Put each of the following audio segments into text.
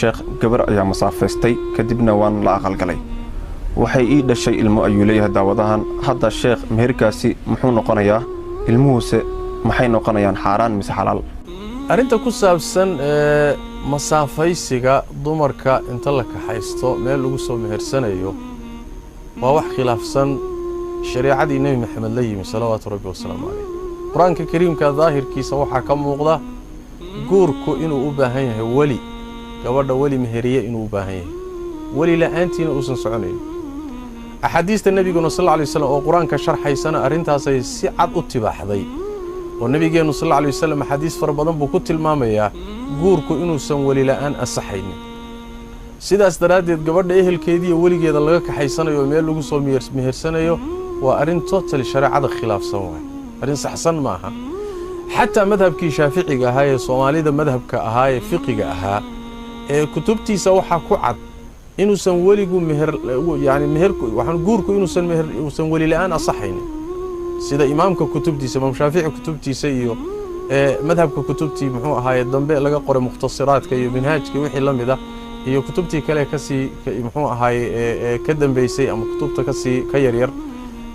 Sheekh, gabar ayaa masaafaystay, kadibna waan la aqalgalay. Waxay ii dhashay ilmo, ayuu leeyahay daawadahan. Hadda sheekh, meherkaasi muxuu noqonayaa? Ilmuhuse maxay noqonayaan, xaaraan mise xalaal? Arrinta ku saabsan ee masaafaysiga dumarka inta la kaxaysto meel lagu soo mehersanayo waa wax khilaafsan shareecadii Nebi Maxamed la yimi, salawaatu Rabbi wasalaamu caleyh. Qur-aanka Kariimka daahirkiisa waxaa ka muuqda guurku inuu u baahan yahay weli, gabadha weli meheriye inuu u baahan yahay, weli la'aantiina uusan soconayn. Axaadiista nebiguna sal alla alay waslam oo qur-aanka sharxaysana arrintaasay si cad u tibaaxday, oo nebigeennu sal alla alay wasalam axaadiis fara badan buu ku tilmaamayaa guurku inuusan weli la'aan asaxaynin. Sidaas daraaddeed, gabadha ehelkeediiyo weligeeda laga kaxaysanayo oo meel lagu soo mehersanayo waa arrin totally shareecada khilaafsan waay, arrin saxsan ma aha. Xataa madhabkii Shaaficiga ahaa ee Soomaalida madhabka ahaa ee fiqiga ahaa ee kutubtiisa waxaa ku cad inuusan weligu meher, yani meherku, waxaan guurku inuusan meher, uusan weli la'aan asaxaynin, sida imaamka kutubtiisa, Imaam Shaafici kutubtiisa iyo madhabka kutubtii, muxuu ahaaye, dambe laga qoray, mukhtasiraadka iyo minhaajka wixii la mid ah iyo kutubtii kale kasii, muxuu ahaaye, ka dambeysay ama kutubta kasii ka yaryar,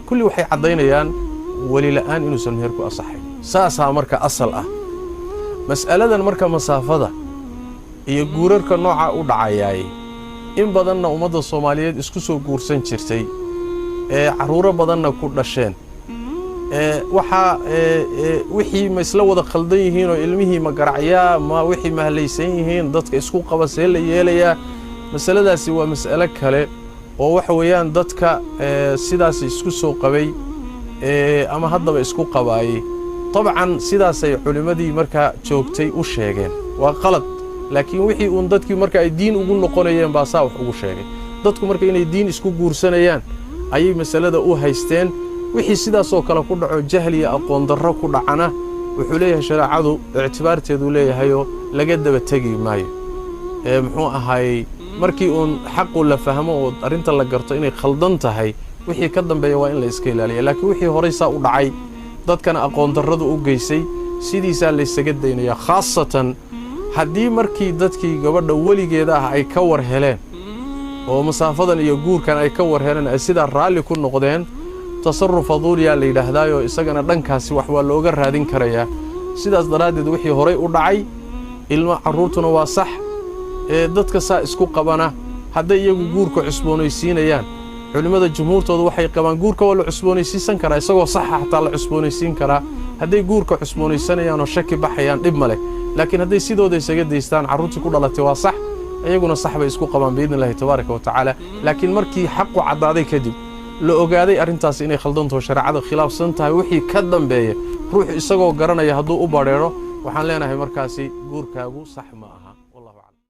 kulli waxay caddaynayaan weli la'aan inuusan meherku asaxayn. Saasaa marka asal ah mas'aladan. Marka masaafada iyo guurarka nooca u dhacayaay in badanna ummadda Soomaaliyeed isku soo guursan jirtay ee carruuro badanna ku dhasheen, ee waxaa wixii ma isla wada khaldan yihiin oo ilmihii ma garacyaa, ma wixii ma halaysan yihiin, dadka isku qaba see la yeelayaa? Masaladaasi waa mas'alo kale oo waxa weeyaan dadka sidaas isku soo qabay ama haddaba isku qabaayey, dabcan sidaasay culimmadii markaa joogtay u sheegeen. Waa qalad, laakiin wixii uun dadkii marka ay diin ugu noqonayeen baa saa wax ugu sheegay. Dadku marka inay diin isku guursanayaan ayay masalada u haysteen. Wixii sidaasoo kale ku dhaco, jahliya aqoon darro ku dhacana, wuxuu leeyahay shareecadu ictibaarteeduu leeyahayoo laga daba tegi maayo. Ee muxuu ahaayey, markii uun xaqu la fahmo oo arrinta la garto inay khaldan tahay, wixii ka dambeeya waa in la iska ilaaliya. Laakiin wixii horay saa u dhacay, dadkana aqoon darradu u geysay, sidiisaa laysaga daynayaa, khaasatan haddii markii dadkii gabadha weligeeda ah ay ka war heleen oo masaafadan iyo guurkan ay ka war heleen ay sidaa raalli ku noqdeen. Tasarruf faduuliyaa la yidhaahdaayoo isagana dhankaasi wax waa looga raadin karayaa. Sidaas daraaddeed, wixii horay u dhacay, ilmo carruurtuna waa sax. Ee dadka saa isku qabana hadday iyagu guurka cusboonaysiinayaan, culimmada jumhuurtooda waxay qabaan guurka waa la cusboonaysiisan karaa, isagoo saxa xataa la cusboonaysiin karaa. Hadday guurka cusboonaysanayaan oo shaki baxayaan, dhib ma leh. Laakiin hadday sidooda isaga daystaan, carruurtii ku dhalatay waa sax, iyaguna sax bay isku qabaan biidni Illahi tabaaraka wa tacaala. Laakiin markii xaqu caddaaday kadib, la ogaaday arrintaas inay khaldantaho, shareecada khilaafsan tahay, wixii ka dambeeya ruuxu isagoo garanaya hadduu u badheedho, waxaan leenahay markaasi guurkaagu sax ma aha.